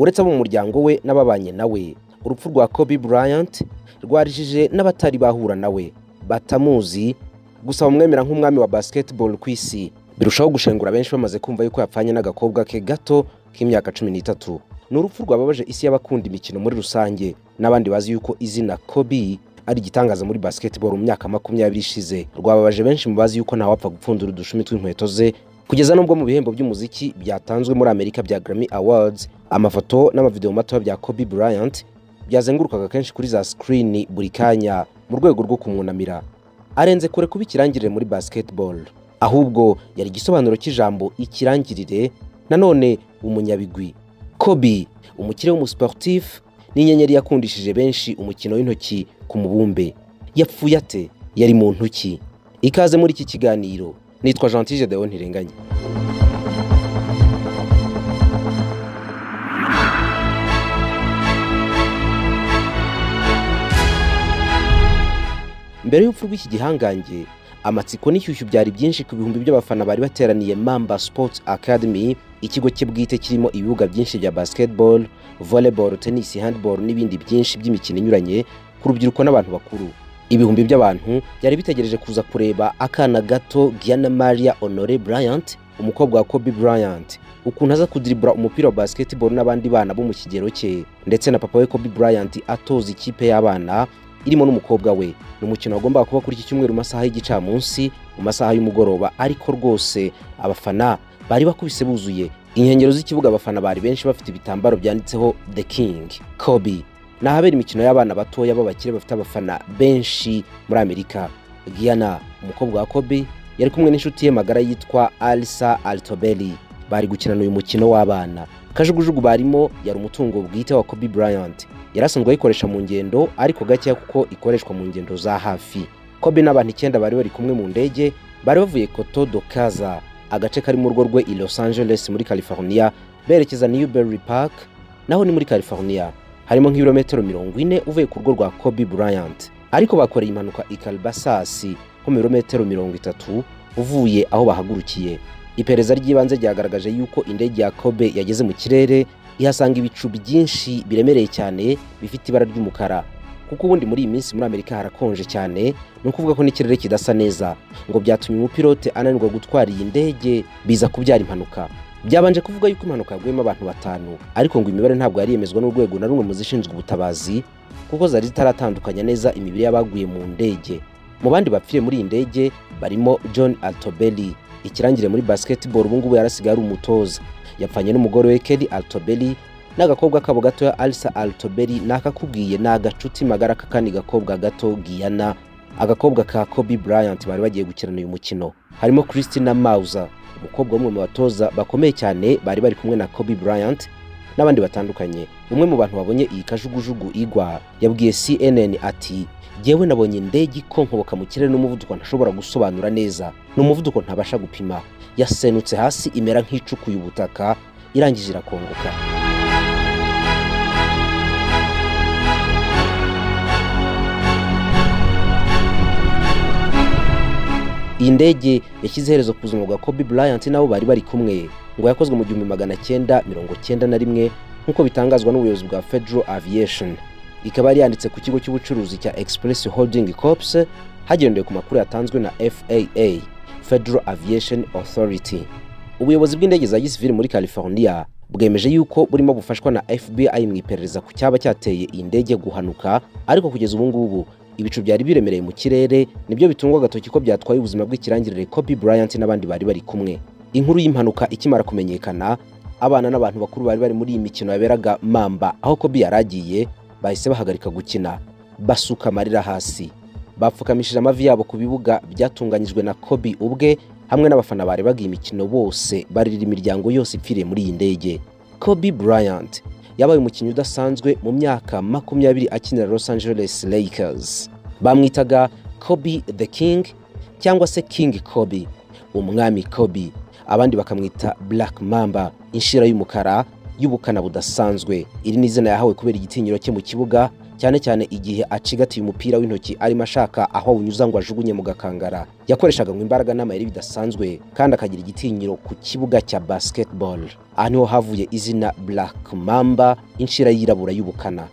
Uretse abo mu muryango we n'ababanye nawe, urupfu rwa Kobe Bryant rwarijije n'abatari bahura nawe batamuzi, gusa bamwemera nk'umwami wa basketball ku isi. Birushaho gushengura benshi bamaze kumva yuko yapfanye n'agakobwa ke gato k'imyaka 13. Ni urupfu rwababaje isi y'abakunda imikino muri rusange n'abandi bazi yuko izina Kobe ari igitangaza muri basketball mu myaka 20 ishize. Rwababaje benshi mu bazi yuko ntawapfa gupfundura udushumi tw'inkweto ze, kugeza n'ubwo mu bihembo by'umuziki byatanzwe muri Amerika bya Grammy Awards, amafoto n'amavideo mato bya Kobe Bryant byazengurukaga kenshi kuri za screen buri kanya mu rwego rwo kumwunamira. Arenze kure kuba ikirangirire muri basketball, ahubwo yari igisobanuro cy'ijambo ikirangirire, nanone umunyabigwi. Kobe, umukire w'umusportif, n'inyenyeri yakundishije benshi umukino w'intoki ku mubumbe. Yapfuye ate? Yari muntu ki? Ikaze muri iki kiganiro. Nitwa Gentil Gedeon Ntirenganya. Mbere y'urupfu rw'iki gihangange, amatsiko n'ishyushyu byari byinshi ku bihumbi by'abafana bari bateraniye Mamba Sports Academy, ikigo cye bwite kirimo ibibuga byinshi bya basketball, volleyball, tennis, handball n'ibindi byinshi by'imikino inyuranye ku rubyiruko n'abantu bakuru. Ibihumbi by'abantu byari bitegereje kuza kureba akana gato Gianna Maria Honore Bryant, umukobwa wa Kobe Bryant, ukuntu aza kudiribura umupira wa basketball n'abandi bana bo mu kigero cye, ndetse na papa we Kobe Bryant atoza ikipe y'abana irimo n'umukobwa we. Ni umukino wagombaga kuba kuri iki cyumweru mu masaha y'igicamunsi, mu masaha y'umugoroba, ariko rwose abafana bari bakubise buzuye inkengero z'ikibuga. Abafana bari benshi bafite ibitambaro byanditseho The King Kobe. Ni ahabera imikino y'abana batoya b'abakire bafite abafana benshi muri Amerika. Gianna, umukobwa wa Kobe, yari kumwe n'inshuti ye magara yitwa Alisa Altobelli. Bari gukinana uyu mukino w'abana. Kajugujugu barimo yari umutungo bwite wa Kobe Bryant. Yari asanzwe ayikoresha mu ngendo, ariko gakeya kuko ikoreshwa mu ngendo za hafi. Kobe n'abantu 9 bari bari kumwe mu ndege, bari bavuye Coto do Caza, agace kari mu rugo rwe i Los Angeles muri California, berekeza Newbury Park, naho ni muri California. Harimo nk'ibirometero 40 uvuye ku rugo rwa Kobe Bryant. Ariko bakoreye impanuka i Calabasas, nko mu birometero 30 uvuye aho bahagurukiye. Iperereza ry'ibanze ryagaragaje yuko indege ya Kobe yageze mu kirere ihasanga ibicu byinshi biremereye cyane bifite ibara ry'umukara, kuko ubundi muri iyi minsi muri Amerika harakonje cyane, ni ukuvuga ko n'ikirere kidasa neza, ngo byatumye umupilote ananirwa gutwara iyi ndege, biza kubyara impanuka. Byabanje kuvuga yuko impanuka yaguyemo abantu 5, ariko ngo imibare ntabwo yari yemezwa n'urwego na rumwe mu zishinzwe ubutabazi, kuko zari zitaratandukanya neza imibiri y'abaguye mu ndege. Mu bandi bapfiriye muri iyi ndege barimo John Altobelli, ikirangire muri basketball, ubu ngubu yarasigaye ari umutoza. Yapfanye n'umugore we Kelly Altobelli n'agakobwa kabo gatoya Alisa Altobelli. Nakakubwiye ni agacuti magara k'akandi gakobwa gato Gianna, agakobwa ka Kobe Bryant bari bagiye gukirana uyu mukino. Harimo Christina Mauser, umukobwa w'umwe mu batoza bakomeye cyane bari bari kumwe na Kobe Bryant n'abandi batandukanye. Umwe mu bantu babonye iyi kajugujugu igwa yabwiye CNN ati: "Jyewe nabonye indege ikonkoboka mu kirere n'umuvuduko ntashobora gusobanura neza, ni umuvuduko ntabasha gupima. Yasenutse hasi imera nk'icukuye ubutaka, irangije irakongoka." Iyi ndege yashyize iherezo ku buzima bwa Kobe Bryant n'abo bari bari kumwe, ngo yakozwe mu 1991 nk'uko bitangazwa n'ubuyobozi bwa Federal Aviation. Ikaba yari yanditse ku kigo cy'ubucuruzi cya Express Holding Corps, hagendewe ku makuru yatanzwe na FAA, Federal Aviation Authority. Ubuyobozi bw'indege za gisivili muri California bwemeje yuko burimo bufashwa na FBI mu iperereza ku cyaba cyateye iyi ndege guhanuka, ariko kugeza ubu ngubu ibicu byari biremereye mu kirere nibyo bitungwa agatoki ko byatwaye ubuzima bw'ikirangirire Kobe Bryant n'abandi bari bari kumwe. Inkuru y'impanuka ikimara kumenyekana, abana n'abantu bakuru bari bari muri iyi mikino yaberaga Mamba aho Kobe yaragiye bahise bahagarika gukina, basuka amarira hasi, bapfukamishije amavi yabo ku bibuga byatunganyijwe na Kobe ubwe hamwe n'abafana bari bagiye imikino bose, baririra imiryango yose ipfiriye muri iyi ndege. Kobe Bryant yabaye umukinnyi udasanzwe mu myaka 20 akinira Los Angeles Lakers. Bamwitaga Kobe the King cyangwa se King Kobe, umwami Kobe, abandi bakamwita Black Mamba, inshira y'umukara y'ubukana budasanzwe. Iri ni izina yahawe kubera igitinyiro cye mu kibuga cyane cyane igihe acigatiye umupira w'intoki arimo ashaka aho awunyuza ngo ajugunye mu gakangara. Yakoreshaga ngo imbaraga n'amayeri bidasanzwe kandi akagira igitinyiro ku kibuga cya basketball. Aha niho havuye izina Black Mamba, inshira yirabura y'ubukana.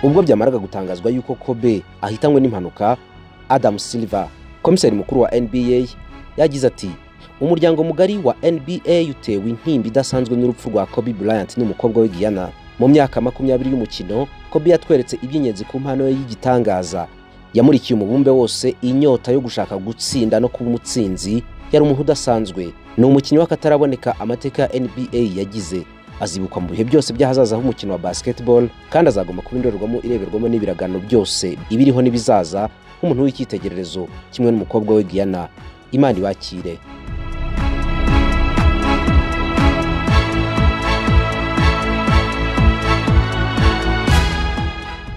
Ubwo byamaraga gutangazwa yuko Kobe ahitanywe n'impanuka, Adam Silver, komiseri mukuru wa NBA, yagize ati: "Umuryango mugari wa NBA utewe intimba idasanzwe n'urupfu rwa Kobe Bryant n'umukobwa we Gianna. Mu myaka 20 y'umukino, Kobe yatweretse iby'ingenzi ku mpano ye y'igitangaza. Yamurikiye umubumbe wose inyota yo gushaka gutsinda no kuba umutsinzi. Yari umuntu udasanzwe. Ni umukinnyi w'akataraboneka amateka ya NBA yagize. Azibukwa mu bihe byose by'ahazaza h'umukino wa basketball, kandi azagomba kuba indorerwamo ireberwamo n'ibiragano byose ibiriho n'ibizaza, nk'umuntu w'icyitegererezo kimwe n'umukobwa we Gianna. Imana ibakire."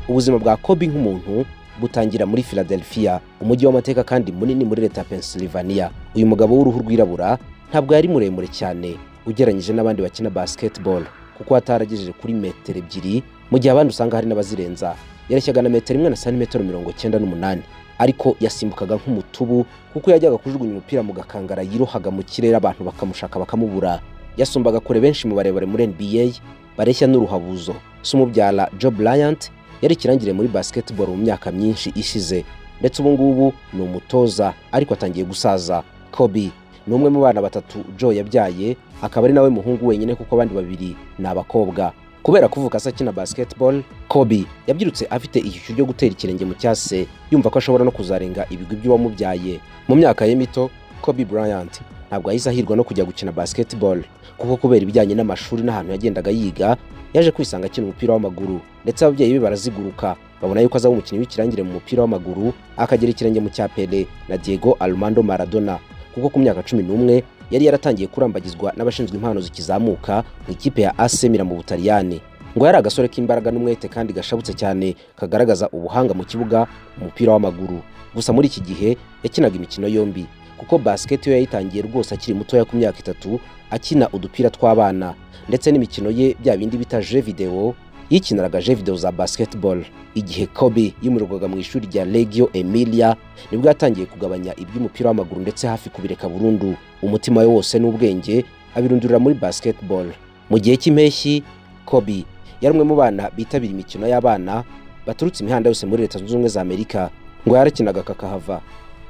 Ubuzima bwa Kobe nk'umuntu butangira muri Philadelphia, umujyi w'amateka kandi munini muri leta ya Pennsylvania. Uyu mugabo w'uruhu rwirabura ntabwo yari muremure cyane ugereranyije n'abandi bakina basketball, kuko ataragejeje kuri metero 2, mu gihe abandi usanga hari n'abazirenza. Yareshyaga na metero 1 na santimetero 98, ariko yasimbukaga nk'umutubu kuko yajyaga kujugunya umupira mu gakangara yirohaga mu kirere abantu bakamushaka bakamubura. Yasumbaga kure benshi mu barebare muri NBA bareshya n'uruhabuzo. Se umubyara Joe Bryant yari ikirangirire muri basketball mu myaka myinshi ishize, ndetse ubu ngubu ni umutoza ariko atangiye gusaza. Kobe ni umwe mu bana batatu Joe yabyaye, akaba ari nawe muhungu wenyine kuko abandi babiri ni abakobwa. Kubera kuvuka se akina basketball, Kobe yabyirutse afite ishyushyu ryo gutera ikirenge mu cyase, yumva ko ashobora no kuzarenga ibigwi by'uwamubyaye. Mu myaka ye mito, Kobe Bryant ntabwo yahise ahirwa no kujya gukina basketball, kuko kubera ibijyanye n'amashuri n'ahantu yagendaga yiga, yaje kwisanga akina umupira w'amaguru, ndetse ababyeyi be baraziguruka babona yuko azaba umukinnyi w'ikirangirire mu mupira w'amaguru, akagera ikirenge mu cya Pele na Diego Armando Maradona, kuko ku myaka 11 yari yaratangiye kurambagizwa n'abashinzwe impano zikizamuka mu ikipe ya AC Milan mu Butaliyani. Ngo yari agasore k'imbaraga n'umwete kandi gashabutse cyane, kagaragaza ubuhanga mu kibuga umupira w'amaguru. Gusa muri iki gihe yakinaga imikino yombi, kuko basket yo yayitangiye rwose akiri mutoya ku myaka 3 akina udupira tw'abana, ndetse n'imikino ye bya bindi bita jeux video, yikinaraga jeux video za basketball. Igihe Kobe yimurirwaga mu ishuri rya Reggio Emilia, nibwo yatangiye kugabanya iby'umupira w'amaguru ndetse hafi kubireka burundu. Umutima we wose n'ubwenge abirundurira muri basketball. Mu gihe cy'impeshyi, Kobe yari umwe mu bana bitabira imikino y'abana baturutse imihanda yose muri Leta Zunze Ubumwe za Amerika. Ngo yarakinaga kakahava.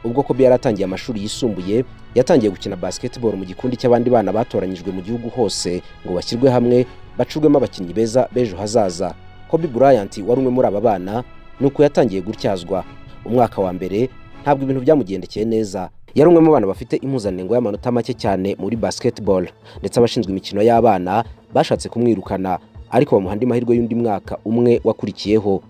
Ubwo Kobe yaratangiye amashuri yisumbuye, yatangiye gukina basketball mu gikundi cy'abandi bana batoranyijwe mu gihugu hose ngo bashyirwe hamwe bacurwemo abakinnyi beza b'ejo hazaza. Kobe Bryant wari umwe muri aba bana, nuko yatangiye gutyazwa. Umwaka wa mbere ntabwo ibintu byamugendekeye neza. Yari umwe mu bana bafite impuzandengo y'amanota make cyane muri basketball, ndetse abashinzwe imikino y'abana bashatse kumwirukana, ariko bamuha andi mahirwe y'undi mwaka umwe wakurikiyeho.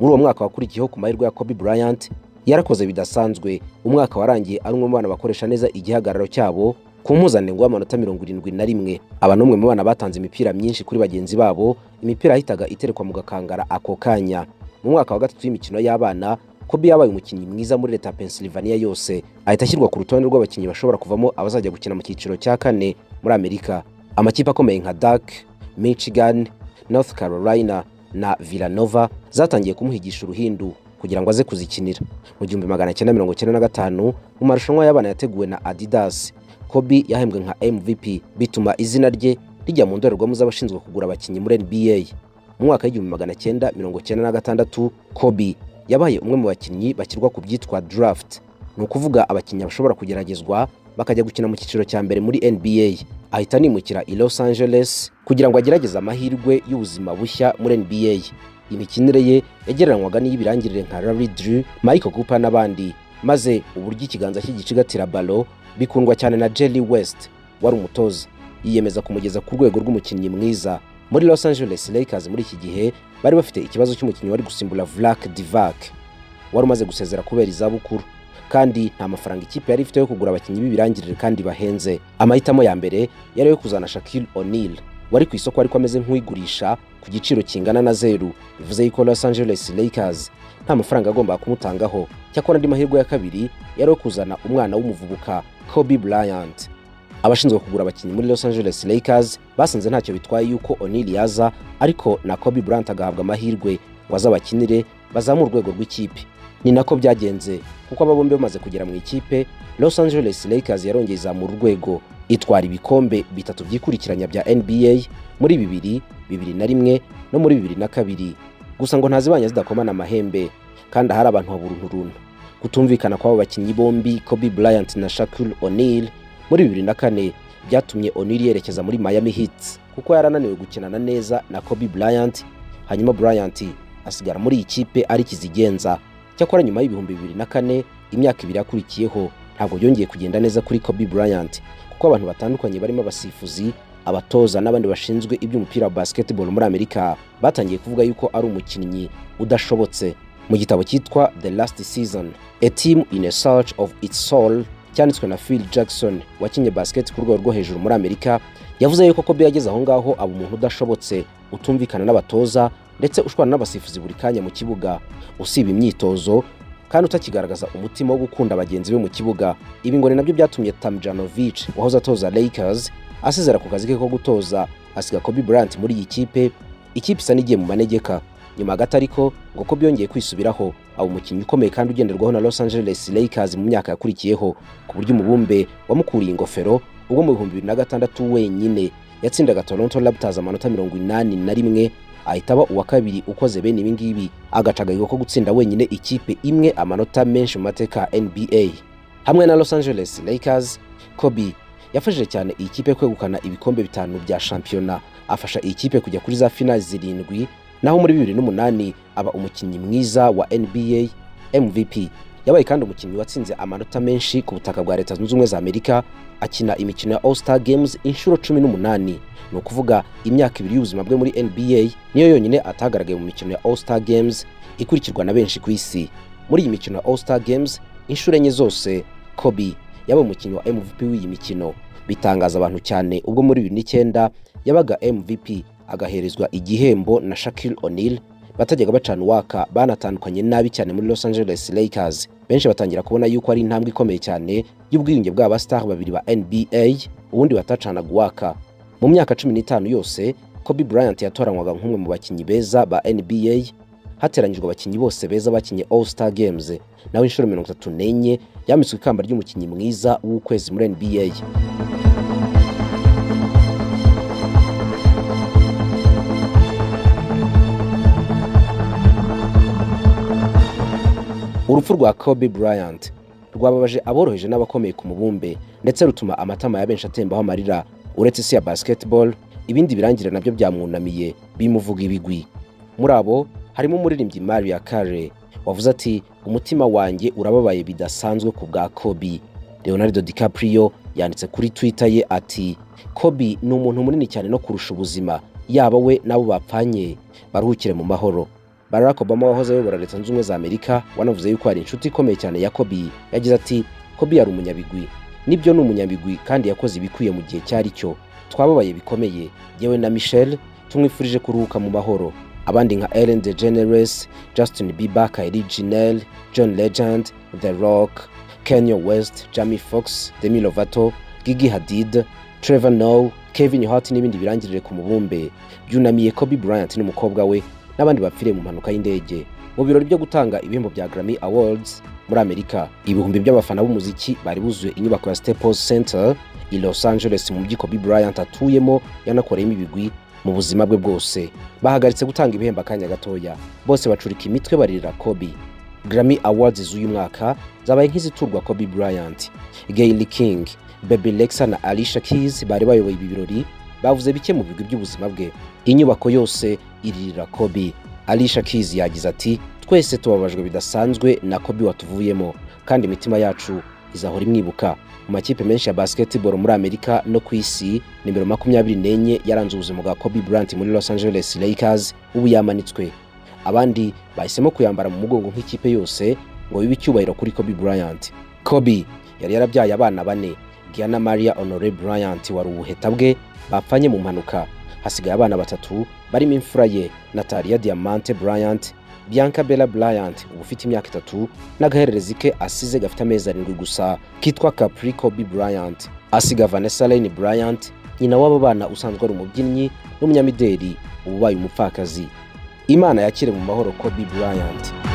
Muri uwo mwaka wakurikiyeho, ku mahirwe ya Kobe Bryant, yarakoze bidasanzwe. Umwaka warangiye ari umwe mu bana bakoresha neza igihagararo cyabo ku mpuzandengo y'amanota 71. Aba n'umwe mu bana batanze imipira myinshi kuri bagenzi babo, imipira yahitaga iterekwa mu gakangara ako kanya. Mu mwaka wa gatatu w'imikino y'abana, Kobe yabaye umukinnyi mwiza muri leta ya Pennsylvania yose, ahita ashyirwa ku rutonde rw'abakinnyi bashobora kuvamo abazajya gukina mu cyiciro cya 4 muri Amerika. Amakipe akomeye nka Duke, Michigan, North Carolina na Villanova zatangiye kumuhigisha uruhindu kugira ngo aze kuzikinira. Mu 1995, mu marushanwa y'abana yateguwe na Adidas, Kobe yahembwe nka MVP, bituma izina rye rijya mu ndorerwamo z'abashinzwe kugura abakinnyi muri NBA. Mu mwaka w'1996, Kobe yabaye umwe mu bakinnyi bashyirwa ku byitwa draft, ni ukuvuga abakinnyi bashobora kugeragezwa bakajya gukina mu cyiciro cya mbere muri NBA. Ahita animukira i Los Angeles kugira ngo agerageze amahirwe y'ubuzima bushya muri NBA. Imikinire ye yagereranywaga n'iy'ibirangirire nka Larry Drew, Michael Cooper n'abandi, maze uburyo ikiganza cye gicigatira balo bikundwa cyane na Jerry West wari umutoza, yiyemeza kumugeza ku rwego rw'umukinnyi mwiza. Muri Los Angeles Lakers muri iki gihe bari bafite ikibazo cy'umukinnyi wari gusimbura Vlade Divac wari umaze gusezera kubera izabukuru, kandi nta mafaranga ikipe yari ifite yo kugura abakinnyi b'ibirangirire kandi bahenze. Amahitamo ya mbere yari ayo kuzana Shaquille O'Neal wari ku isoko ariko ameze nk'uwigurisha ku giciro kingana na 0, bivuze yuko Los Angeles Lakers nta mafaranga agomba kumutangaho. Cyakora andi mahirwe ya kabiri yari ayo kuzana umwana w'umuvubuka Kobe Bryant. Abashinzwe kugura abakinnyi muri Los Angeles Lakers basanze ntacyo bitwaye yuko O'Neal yaza, ariko na Kobe Bryant agahabwa amahirwe ngo azabakinire bazamure urwego rw'ikipe. Ni nako byagenze, kuko aba bombi bamaze kugera mu ikipe, Los Angeles Lakers yarongeye izamura urwego, itwara ibikombe bitatu byikurikiranya bya NBA muri 2000, 2001 no muri 2002. Gusa ngo ntazibanya zidakomana amahembe, kandi ahari abantu haburunturuntu. Kutumvikana kw'abo bakinnyi bombi Kobe Bryant na Shaquille O'Neal muri 2004 byatumye O'Neal yerekeza muri Miami Heat, kuko yarananiwe gukinana neza na Kobe Bryant, hanyuma Bryant asigara muri iyi kipe ari kizigenza. Cyakora nyuma y'2004, imyaka ibiri yakurikiyeho ntabwo yongeye kugenda neza kuri Kobe Bryant, kuko abantu batandukanye barimo abasifuzi, abatoza n'abandi bashinzwe iby'umupira wa basketball muri Amerika batangiye kuvuga yuko ari umukinnyi udashobotse. Mu gitabo cyitwa The Last Season, A Team in a Search of Its Soul, cyanditswe na Phil Jackson wakinye basket ku rwego rwo hejuru muri Amerika, yavuze yuko Kobe yageze aho ngaho aba umuntu udashobotse, utumvikana n'abatoza ndetse ushwana n'abasifuzi buri kanya mu kibuga, usiba imyitozo kandi utakigaragaza umutima wo gukunda bagenzi be mu kibuga. Ibi ngo ni nabyo byatumye Tamjanovic wahoze atoza Lakers asezera ku kazi ke ko gutoza, asiga Kobe Bryant muri iyi kipe, ikipe isa n'igiye mu manegeka. Nyuma gato ariko ngo Kobe yongeye kwisubiraho, aba umukinnyi ukomeye kandi ugenderwaho na Los Angeles Lakers mu myaka yakurikiyeho, ku buryo umubumbe wamukuriye ingofero ubwo mu 2006 wenyine yatsindaga Toronto Raptors amanota 81, ahita aba uwa kabiri ukoze bene ibi ngibi, agaca agahigo ko gutsinda wenyine ikipe imwe amanota menshi mu mateka ya NBA. Hamwe na Los Angeles Lakers, Kobe yafashije cyane iyi kipe kwegukana ibikombe 5 bya shampiyona, afasha iyi kipe kujya kuri za finali 7, naho muri 2008 aba umukinnyi mwiza wa NBA MVP. Yabaye kandi umukinnyi watsinze amanota menshi ku butaka bwa Leta Zunze Ubumwe za Amerika, akina imikino ya All Star Games inshuro 18. Ni ukuvuga imyaka ibiri y'ubuzima bwe muri NBA niyo yonyine atagaragaye mu mikino ya All Star Games ikurikirwa na benshi ku isi. Muri iyi mikino ya All Star Games inshuro 4 zose Kobe yabaye umukinnyi wa MVP w'iyi mikino, bitangaza abantu cyane ubwo muri 2009 yabaga MVP agaherezwa igihembo na Shaquille O'Neal batajyaga bacana uwaka, banatandukanye nabi cyane muri Los Angeles Lakers. Benshi batangira kubona yuko ari intambwe ikomeye cyane y'ubwiyunge bw'aba star babiri ba NBA ubundi batacanaga uwaka. Mu myaka 15 yose Kobe Bryant yatoranywaga nk'umwe mu bakinnyi beza ba NBA, hateranyijwe abakinnyi bose beza bakinye All Star Games, nawe inshuro 34 yambitswe ikamba ry'umukinnyi mwiza w'ukwezi muri NBA. Urupfu rwa Kobe Bryant rwababaje aboroheje n'abakomeye ku mubumbe, ndetse rutuma amatama ya benshi atembaho amarira. Uretse isi ya basketball, ibindi birangira nabyo byamwunamiye bimuvuga ibigwi. Muri abo harimo umuririmbyi Mariah Carey wavuze ati umutima wanjye urababaye bidasanzwe ku bwa Kobe. Leonardo DiCaprio yanditse kuri Twitter ye ati Kobe ni umuntu munini cyane no kurusha ubuzima, yaba we nabo bapfanye baruhukire mu mahoro. Barack Obama wahoze ayobora Leta Zunze Ubumwe za Amerika wanavuze yuko ari inshuti ikomeye cyane ya Kobe, yagize ati Kobe yari umunyabigwi, nibyo ni umunyabigwi kandi yakoze ibikwiye mu gihe cyari cyo, twababaye bikomeye, yewe na Michelle tumwifurije kuruhuka mu mahoro. Abandi nka Ellen DeGeneres, Justin Bieber, Kylie Jenner, John Legend, The Rock, Kanye West, Jamie Foxx, Demi Lovato, Gigi Hadid, Trevor Noah, Kevin Hart n'ibindi birangirire ku mubumbe byunamiye Kobe Bryant n'umukobwa we n'abandi bapfiriye mu mpanuka y'indege. Mu birori byo gutanga ibihembo bya Grammy Awards muri Amerika, ibihumbi by'abafana b'umuziki bari buzuye inyubako ya Staples Center i Los Angeles mu mujyi Kobe Bryant atuyemo yanakoreyemo ibigwi mu buzima bwe bwose. Bahagaritse gutanga ibihembo akanya gatoya, bose bacurika imitwe baririra Kobe. Grammy Awards z'uyu mwaka zabaye nk'iziturwa Kobe Bryant. Gayle King, Bebe Rexha na Alicia Keys bari bayoboye ibi birori, bavuze bike mu bigwi by'ubuzima bwe. Inyubako yose iririra Kobe. Alicia Keys yagize ati twese tubabajwe bidasanzwe na Kobe watuvuyemo, kandi imitima yacu izahora imwibuka. Mu makipe menshi ya basketball muri Amerika no ku isi, nimero 24 yaranze ubuzima bwa Kobe Bryant muri Los Angeles Lakers ubu yamanitswe. Abandi bahisemo kuyambara mu mugongo nk'ikipe yose ngo bibe icyubahiro kuri Kobe Bryant. Kobe yari yarabyaye abana bane, Gianna Maria Honore Bryant wari ubuheta bwe bapfanye mu mpanuka. Hasigaye abana batatu barimo imfura ye Natalia Diamante Bryant Bianca Bella Bryant uba ufite imyaka 3, n'agahererezi ke asize gafite amezi 7 gusa kitwa Capri Kobe Bryant. Asiga Vanessa Lane Bryant, nyina w'aba bana usanzwe ari umubyinnyi n'umunyamideli, uba ubaye umupfakazi. Imana yakire mu mahoro Kobe Bryant.